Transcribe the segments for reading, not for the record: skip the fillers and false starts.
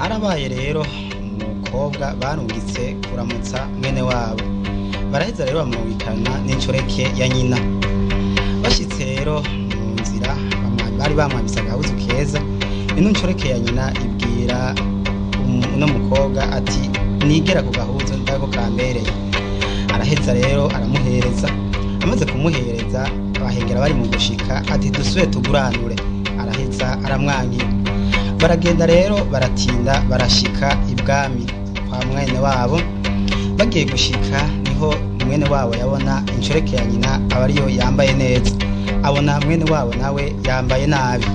Harabaye rero umukobwa barungitse kuramutsa mwene wabo, baraheza rero bamurungikana n'inshoreke ya nyina. Bashitse rero mu nzira bari bamwambitse agahuzu keza. Ino nshoreke ya nyina ibwira uno mukobwa ati nigera ku gahuzu ndako kambereye. Araheza rero aramuhereza. Amaze kumuhereza abahengera bari mu gushika ati dusubire tuguranure. Araheza aramwangira. Baragenda rero baratinda barashika ibwami kwa mwene wabo. Bagiye gushika niho mwene wabo yabona inshoreke ya nyina aba ariyo yambaye neza, abona mwene wabo nawe yambaye nabi.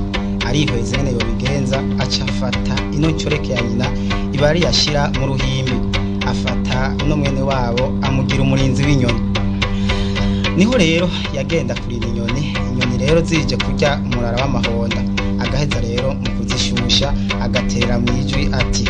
Arihweza ingene yobigenza, aca afata ino nshoreke ya nyina iba ari yashira mu ruhimbi, afata uno mwene wabo amugira umurinzi w'inyoni. Niho rero yagenda kurinda inyoni, inyoni rero zije kurya umurara w'amahonda, agaheza rero mu kuzishusha agatera mu ijwi ati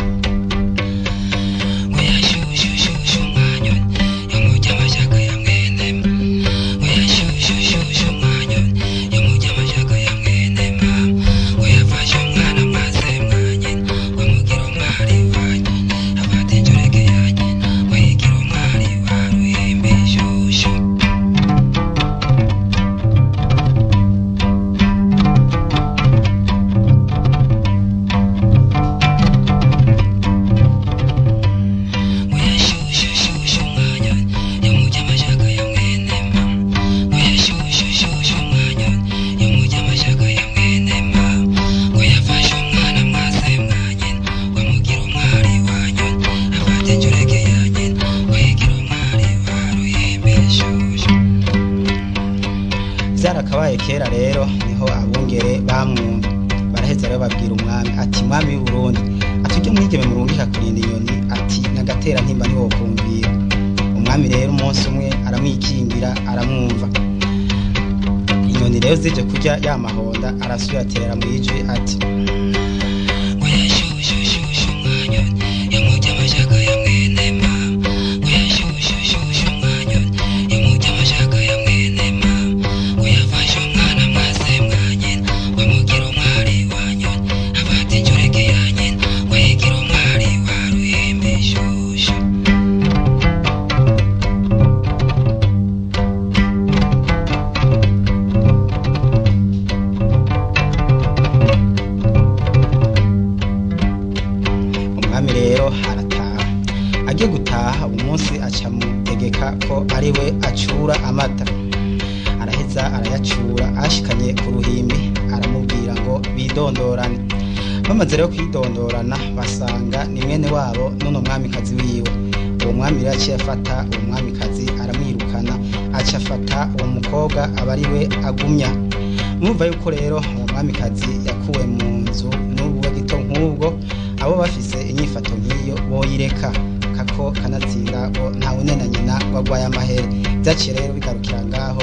Vyarakabaye kera rero niho abungere bamwumva. Baraheza rero babwira umwami ati mwami w'i Burundi, ati ujye mwigeme murungika kurinda inyoni, ati nagatera ntimba ntiwokumvira. Umwami rero umunsi umwe aramwikingira aramwumva. Inyoni rero zije kurya ya mahonda, arasubira aterera mu ijwi ati Umwami rero arataha. Agiye gutaha umunsi aca mutegeka ko ari we acura amata. Araheza arayacura, ashikanye ku ruhimbi aramubwira ngo bidondorane. Bamaze rero kwidondorana basanga ni mwene wabo n'uno mwamikazi wiwe. Uwo mwami rero aciye afata uwo mwamikazi aramwirukana, aca afata uwo mukobwa aba ari we agumya. Murumva yuko rero uwo mwamikazi yakuwe mu nzu n'ubu gito nk'ubwo, abo bafise inyifato nk'iyo boyireka kako kanatsinda ngo nta wunena nyina wagwaye amahere. Vyaciye rero bigarukira ngaho.